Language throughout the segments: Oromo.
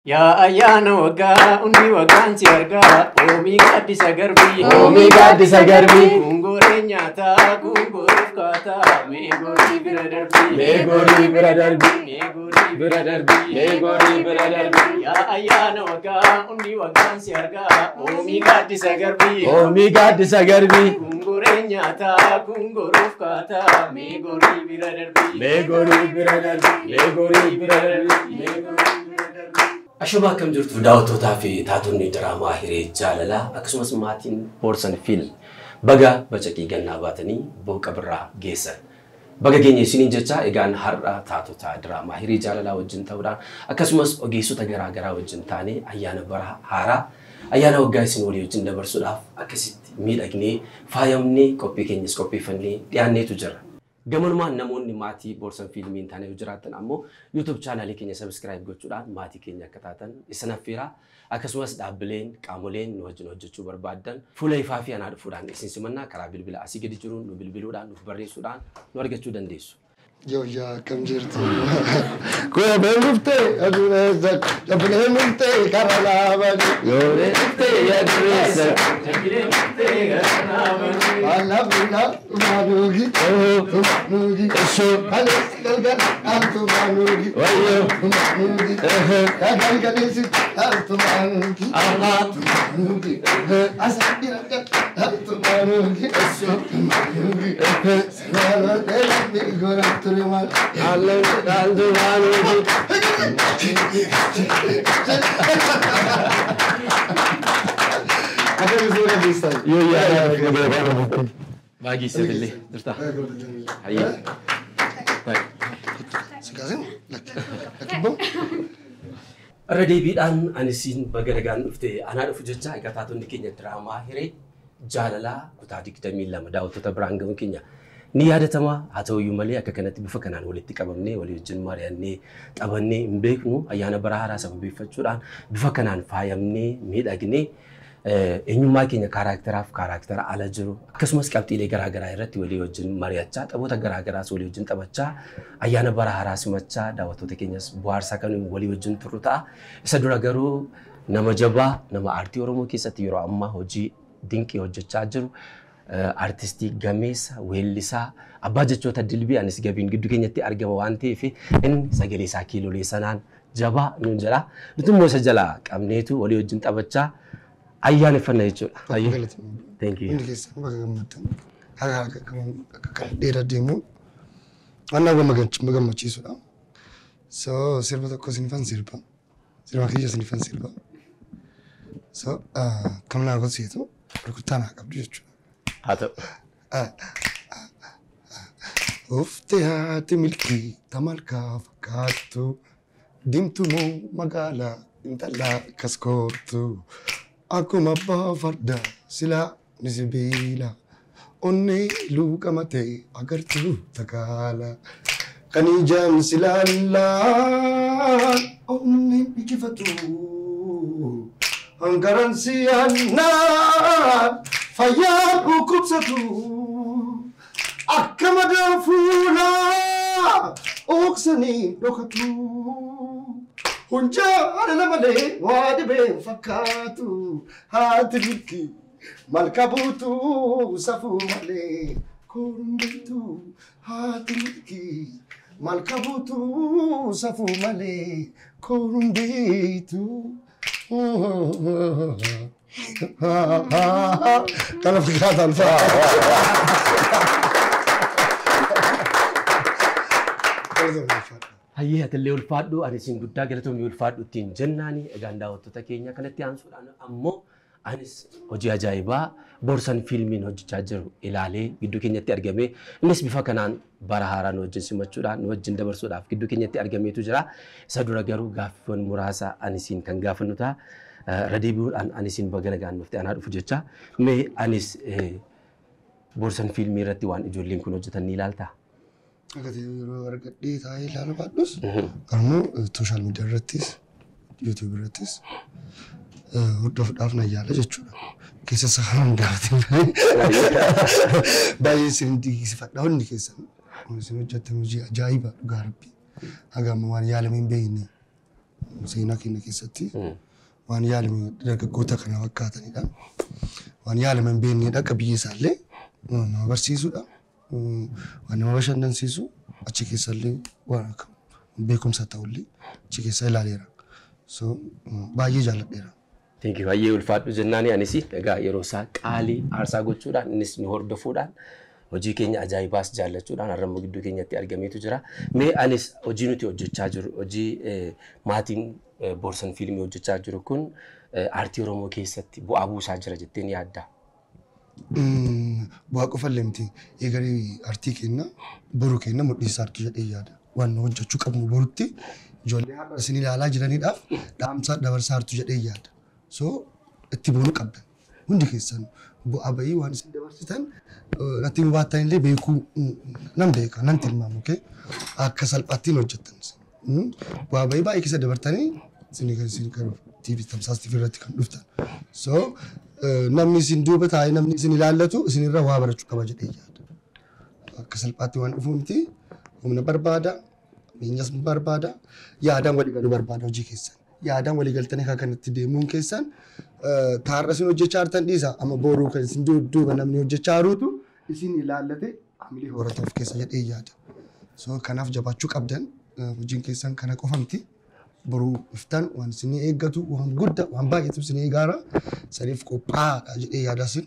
Yaa ayyaana waggaa hundi waggaan si argaa, oomii gaaddisa garbii. Oomii gaaddisa garbii. Gungoree nyaataa gungoruuf kaataa, mee gorii bira darbii. Mee gorii bira darbii. Mee gorii bira darbii. Mee gorii bira darbii. Yaa ayyaana waggaa hundi waggaan si argaa, oomii gaaddisa garbii. Oomii gaaddisa garbii. Gungoree nyaataa gungoruuf kaataa, mee gorii bira darbii. Mee gorii bira darbii. Mee gorii bira darbii. Mee gorii bira darbii. Ashuma, akkam jirtu daawwattootaa fi taatonni diraamaa Hiree Jaalalaa, akkasumas maatiin Boorsan Fiilm, baga bacaqii gannaa baatanii booqa birraa geessan. Baga keenya isiniin jecha. Egaan har'a taatota diraamaa Hiree Jaalalaa wajjin ta'uudhaan, akkasumas ogeessota garaa garaa wajjin taanee, ayyaana bara haaraa, ayyaana waggaa isin walii wajjin dabarsuudhaaf akkasitti miidhagnee, faayamnee, qophii keenyas qopheeffannee dhiyaanneetu jira. Gamanumaan namoonni maatii Boorsan Fiilmii hin taane yoo jiraattan ammoo YouTube chaanaalii keenya subscribe gochuudhaan maatii keenya akka taatan isin affeera. Akkasumas dhaabbileen, qaamoleen nu wajjin hojjechuu barbaaddan fuula ifaa fi anaa dhufuudhaan isin simannaa. Karaa bilbila asii gadi jiruun nu bilbiluudhaan, nuuf barreessuudhaan nu argachuu dandeessu. Yooyyaa, akkam jirtu? Kopheen dhuftee adureessa, jabbileen dhuftee karaa laabani. Yooree dhuftee yaadreessa. Alaabina maanuugi, maanuugi, kaleessi galgala altu maanuugi, maanuugi, galgaleessi altu maanuugi, maanuugi, asabira altu maanuugi, maanuugi, sinala dheeraa gora ture maal. Altu maanuugi. Akka suura keessan. Yooyyaa. Baagii sibillee jirta. Hayyee. Sikaasin lakki lakki. Irra deebiidhaan anisiin baga nagaan dhufte anaa dhufu jecha. Egaa taatonni keenya diraamaa Hiree Jaalalaa kutaa 22 daawwattoota biraan gahuun keenya ni yaadatama. Haa ta'uyyuu malee akka kanatti bifa kanaan walitti qabamnee, walii wajjin mari'annee, taphannee hin beeknu. Ayyaana bara haaraa sababeeffachuudhaan bifa kanaan faayamnee, miidhagnee, eenyummaa keenya kaarakteraaf kaaraaktera ala jiru, akkasumas qabxiilee garaagaraa irratti walii wajjin mari'achaa, taphoota garaagaraas walii wajjin taphachaa, ayyaana bara haaraa simachaa, daawwattoota keenyas bohaarsaa kan walii wajjin turru ta'a. Isa dura garuu nama jabaa, nama aartii Oromoo keessatti yeroo ammaa hojii dinqii hojjechaa jiru, aartistii gameessa, weellisaa, abbaa jechoota dilbii anis gabiin gidduu keenyatti argama waan ta'eef, inni sagalee isaa kiilolee sanaan jabaa nuun jedha. Nuti immoo isa jalaa qabneetu walii wajjin taphachaa ayyaaneffanna jechuudha. Thank you. Hundi keessan baga gammaddan. Haga akka kan dheeraa deemuun waan nama gammachiisudha. So sirba tokko isinifan sirba. Sirba kiyya isinifan sirba. So kam naa godsiitu rukuttaa naa qabdu jechuudha. Haa ta'u. Uffte haati milkii tamalkaa fakkaattu, diimtuu moo magaalaa intalaa akkas koortu, akkuma abbaa fardaa silaa ni sibiila, onnee luuqamatee agartuu takaala, kan ijaan silaallaan onneen bikifatu, hangaran si'annaan fayyaa dhukkubsatu. Akka madaa fuulaa oksanii dhokatu. Hunjaala malee waa dhibeen fakkaatu. Haati milkii malka buutu safuu malee korombitu. Haati milkii malka buutu safuu malee korombitu. Kana fakkaata, alfaa. Hayyee, atillee ulfaadhu, ani isin guddaa galatoomii, ulfaadhu ittiin jennaani. Egaan daawwattoota keenya, kanatti aansuudhaan ammoo anis hojii ajaa'ibaa Boorsan Fiilmiin hojjechaa jiru ilaalee gidduu keenyatti argame, innis bifa kanaan bara haaraa nu wajjin simachuudhaan, nu wajjin dabarsuudhaaf gidduu keenyatti argameetu jira. Isa dura garuu gaaffiiwwan muraasa ani isin kan gaafannu ta'a. Irra deebi'uudhaan ani isin baga nagaan dhufte anaa dhufu jecha. Mee anis Boorsan Fiilmii irratti waan ijoolleen kun hojjetan ni ilaaltaa? Akka ta'e yeroo argadhee taa'ee ilaaluu baadhus, garuu sooshaal miidiyaa irrattis, yuutuub irrattis hordofuudhaaf na yaala jechuudha. Keessa isaa kan gaafatin baay'ee isin dinqisiifadha hundi keessan. Isin hojjettan hojii ajaa'iba, dhugaa rabbi. Haga amma waan yaalamee hin beekne. Seenaa keenya keessatti waan yaalame dargaggoota kana fakkaatanidha. Waan yaalame hin beeknedha qabiyyee isaallee nama barsiisudha. Waan nama bashannansiisu achi keessallee waan akka beekumsa ta'ullee achi keessa ilaaleera. So baay'ee jaalladheera. Thank you. Baay'ee ulfaadhu jennaani anis egaa yeroo isaa qaalii aarsaa gochuudhaan innis nu hordofuudhaan hojii keenya ajaa'ibaas jaallachuudhaan har'a immoo gidduu keenyatti argameetu jira. Mee anis hojii nuti hojjechaa jiru hojii maatiin Boorsan fiilmii hojjechaa jiru kun aartii Oromoo keessatti bu'aa buusaa jira jettee ni yaaddaa? Bu'aa qofa illee miti. Eegalee aartii keenya boru keenya mul'isaa jirtu jedhee yaada. Waan nu hojjechuu qabnu borutti ijoollee har'a isin ilaalaa jiraniidhaaf dhaamsa dabarsaa jirtu jedhee yaada. So itti boonuu qabdan. Hundi keessan bu'aa bahii waan isin dabarsitan natti hubattan illee beekuu nan beeka nan tilmaamu akka salphaattiin hojjettan. Bu'aa bahii baay'ee keessa dabartanii isin kan TV tamsaas TV irratti kan dhuftan. So namni isin duuba taa'ee namni isin ilaallatu isin irraa waa barachuu qaba jedhee yaada. Akka salphaatti waan dhufu miti humna barbaada, miinyas barbaada, yaadaan walii galuu barbaada hojii keessan. Yaadaan walii galtanii akka kanatti deemuun keessan taarra isin hojjechaa jirtan dhiisa amma boruu kan isin duuba namni hojjechaa jirutu isin ilaallate hamilee horata of keessa jedhee yaada. So kanaaf jabaachuu qabdan hojiin keessan kana qofa miti. Boruu iftaan waan isin eeggatu waan guddaa waan baay'eetu isin eegaara saniif qophaa'aadha jedhee yaada isin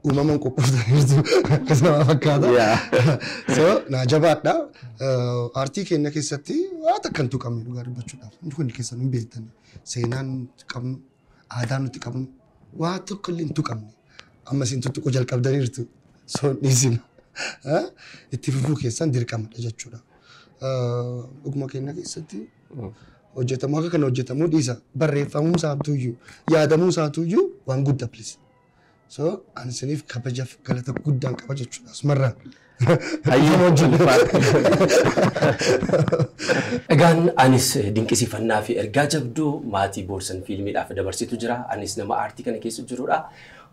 uumamaan qophooftan akkas nama fakkaata. So naa jabaadha. Aartii keenya keessatti waan takka hin tuqamne dhugaa dubbachuudhaaf hundi keessan hin beektan seenaan nuti qabnu aadaan nuti qabnu waa tokko illee hin tuqamne amma isin tuttuquu jalqabdaniirtu so dhiisina itti fufuu keessan dirqamadha jechuudha. Dhuguma keenya keessatti hojjetamuu akka kana hojjetamuu dhiisa barreeffamuu isaatuyyuu yaadamuu isaatuyyuu waan guddaa please. So ani isiniif kabajaaf galata guddaan qaba jechuudha asumarraan. Egaan anis dinqisiifannaa fi ergaa jabduu maatii Boorsan fiilmiidhaaf dabarsitu jira. Anis nama aartii kana keessa jirudha.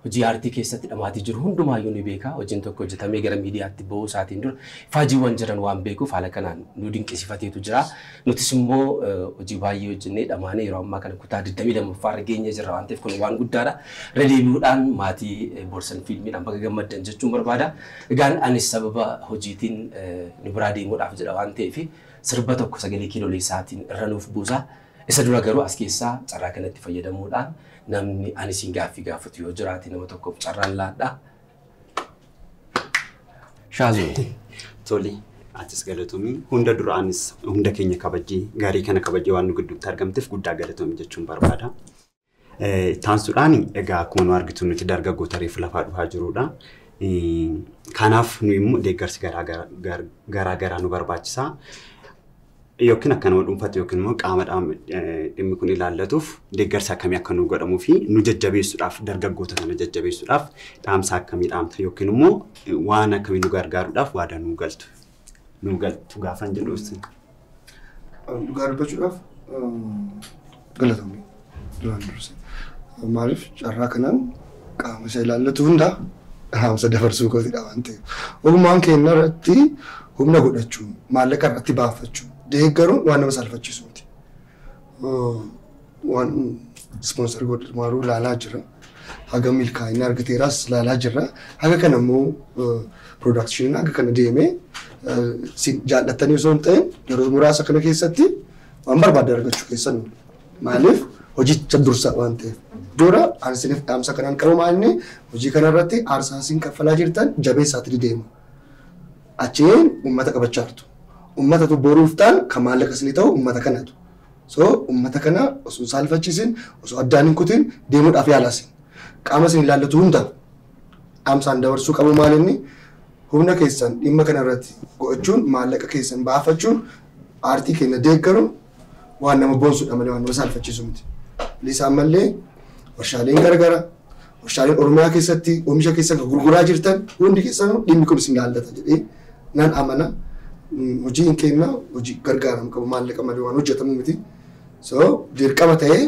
Hojii aartii keessatti dhamaatii jiru hundumaayyuu ni beeka. Hojiin tokko hojjetamee gara miidiyaatti bahuu isaatiin dura faajiiwwan jiran waan beekuuf haala kanaan nu dinqisiifateetu jira. Nutis immoo hojii baay'ee hojjennee dhamaanee yeroo ammaa kana kutaa 22ffaa irra geenyee jirra waan ta'eef kun waan guddaadha. Irra deebi'uudhaan maatii Boorsan fiilmiidhaan baga gammaddan jechuun barbaada. Egaan anis sababa hojiitiin nu biraa deemuudhaaf jedha waan ta'eef sirba tokko sagalee kiilolee isaatiin irra nuuf buusa. Isa dura garuu as keessaa carraa kanatti fayyadamuudhaan namni ani isin gaaffii gaafatu yoo jiraate nama tokkoof carraan laadha. Shaazoo. Tole, atis galatoomii hunda dura anis hunda keenya kabajee gaarii kana kabajee waan nu gidduutti argamteef guddaa galatoomii jechuun barbaada. Taansuudhaan egaa akkuma nu argitu nuti dargaggoota reefu lafaa dhufaa jirudha. Kanaaf nu immoo deeggarsi garaa garaa nu barbaachisa. Yookiin akka nama dhuunfaatti yookiin immoo qaama dhimmi kun ilaallatuuf deeggarsa akkamii akka nu godhamuu fi nu jajjabeessuudhaaf dargaggoota kana jajjabeessuudhaaf dhaamsa akkamii dhaamta yookiin immoo waan akkamii nu gargaaruudhaaf waadaa nu galtu. Nu galtu gaafan jedhu. Dhugaa dubbachuudhaaf galatoomii duraan dursa. Maaliif carraa kanaan qaama isa ilaallatu hundaa dhaamsa dabarsuu kootidha waan ta'eef. Ogummaan keenya irratti humna godhachuu, maallaqa irratti baafachuu, deeggaruun waan nama salphachiisu miti. Waan ispoonsar godhamu ilaalaa jirra. Haga milkaa'ina argateeras ilaalaa jirra. Haga kana immoo piroodakshiiniin haga kana deemee jaallattanii osoo hin ta'in yeroo muraasa kana keessatti waan barbaadde argachuu keessan maaliif hojicha dursa waan ta'eef. Dura ani isiniif dhaamsa kanaan qabu maalinni hojii kanarratti aarsaa isin kaffalaa jirtan jabeessaatti deema. Achiin uummata qabachaa jirtu. Uummatatu boruuf ta'an kan maallaqa isinii ta'u uummata kanatu. So uummata kana osoo hin saalfachiisin osoo addaan hin kutin deemuudhaaf yaalaasin. Qaama isin ilaallatu hundaaf dhaamsaan dabarsuu qabu maalinni humna keessan dhimma kanarratti go'achuun maallaqa keessan baafachuun aartii keenya deeggaruun waan nama boonsudha malee waan nama saalfachiisu miti. Liisa ammallee warshaaleen garagaraa warshaaleen Oromiyaa keessatti oomisha keessan kan gurguraa jirtan hundi keessanuu dhimmi kun isin ilaallata jedhee nan amana. Hojiin keenya hojii gargaaramu qabu maallaqa malee waan hojjetamu miti. So dirqama ta'ee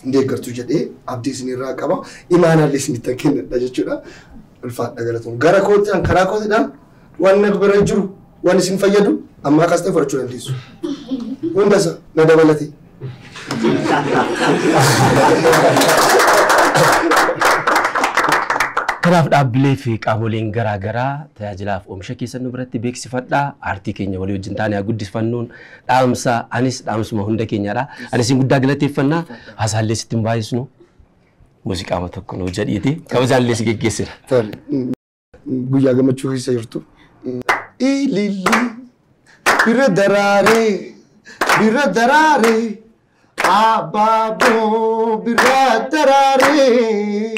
hin deeggartu jedhee abdii isinirraa qaba. Imaanaallee isinitti kennadha jechuudha. Ulfaadha galatoon. Gara kootiidhaan karaa kootiidhaan waan na bira jiru waan isin fayyadu amma akkas ta'e fudhachuu dandeessu. Hundasa na dabalatee. Kanaaf dhaabbilee fi qaamoleen garaagaraa tajaajilaaf oomisha keessan nu biratti beeksifadhaa. Aartii keenya walii wajjin taanee haa guddisfannuun dhaamsa anis dhaamsuma hunda keenyadha. Anis guddaa galateeffannaa. Haasaallee sitti hin baay'isnu. Muuziqaama tokko nuu jedhiiti. Kabajaallee si geggeessina. Tole. Guyyaa gammachuu keessa jirtu. Ililli bira daraaree bira daraaree abaaboo bira daraaree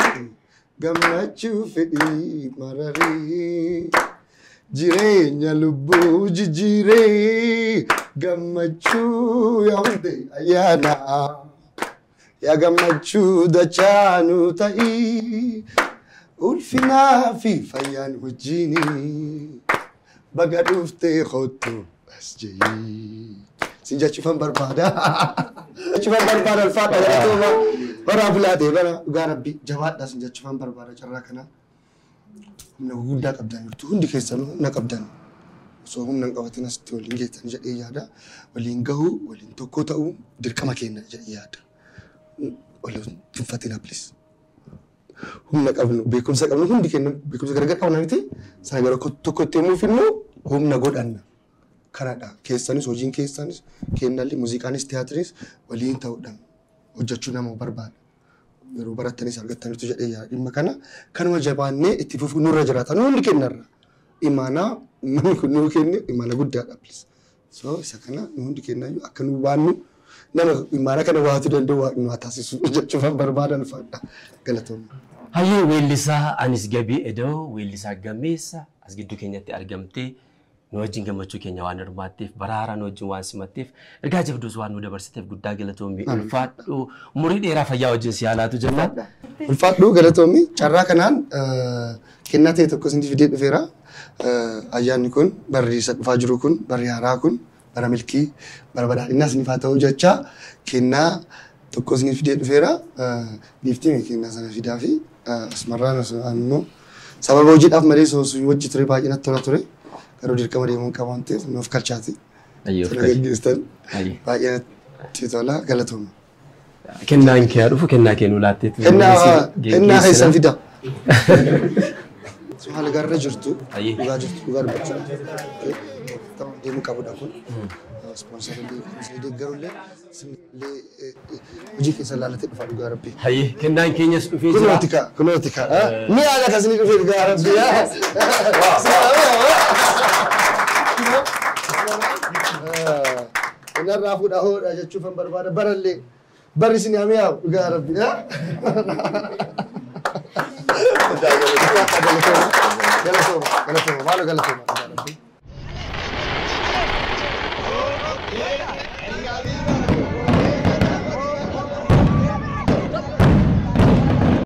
gammachuu fedhii mararee jireenya lubbuu jijjiiree gammachuu yaa hundee ayyaana yaa gammachuu dachaanuu ta'ii ulfinaa fi fayyaan wajjini baga dhuftee kottu as jehii. Sin jechuufan barbaada. Jechuufan barbaada ulfaadha galatooma. Horaa bulaatee bara dhugaa rabbi jabaadha sin jechuufan barbaada carraa kana. Humna guddaa qabdan jirtu hundi keessanuu humna qabdan. Osoo humna hin qabatin asitti waliin geessan jedhee yaada. Waliin gahuu waliin tokko ta'uu dirqama keenya jedhee yaada. Waliin tuffatina please. Humna qabnu beekumsa qabnu hundi keenya beekumsa gargar qabna miti sana gara tokkotti yommuu finnu humna godhanna. Kanaadha keessanis hojiin keessanis kennalli muuziqaanis tiyaatiris waliin ta'uudhaan hojjechuu nama barbaada. Yeroo barattanis argattanitu jedhee yaada dhimma kana kanuma jabaannee itti fufuu nurra jiraata nu hundi kennarra. Imaanaa manni kun nuu kenne imaana guddaadha please. So isa kana nu hundi kennayyuu akka nu baannu nama imaana kana waatuu danda'u waaqni nu haa taasisu jechuufan barbaada ulfaadha galatoomna. Hayyee weellisaa Anis Gabii Edoo weellisaa gameessa as gidduu keenyatti argamtee nu wajjin gammachuu keenya waan hirmaatteef bara haaraa nu wajjin waan simatteef ergaa jabduus waan nu dabarsiteef guddaa galatoomii ulfaadhu umurii dheeraa fayyaa wajjin si haalaatu jenna. Ulfaadhu galatoomii carraa kanaan kennaa ta'e tokko isin fidee dhufeera. Ayyaanni kun barri isa dhufaa jiru kun barri haaraa kun bara milkii bara badhaadhinaa isiniif haa ta'u jecha kennaa tokko isin fidee dhufeera. Giiftii kennaa sana fidaa fi asumarraan immoo sababa hojiidhaaf malee osoo hojii ture baay'ee natti tola ture. Garuu dirqama deemuun qaba waan ta'eef nuuf kalchaati. Sana gaggeessitan baay'ee natti tola galatooma. Kennaan kee haa dhufu kennaa kee nuu laatteetu. Kennaa keessan fida. Haala gaarra jirtu dhugaa jirtu dhugaa dubbachuudha. Deemuu qabudha kun. Ispoonsarillee deeggarullee hojii keessa laalatee dhufa dhugaa rabbi. Hayyee kennaan keenyas dhufee jira. Kunooti kaa kunooti kaa. Ni haala akkasii dhufee dhugaa rabbi. Innarraa fuudhaa hoodha jechuufan barbaada barallee barri isin yaamee yaa dhugaa rabbi. Galatooma galatooma galatooma maaloo galatooma.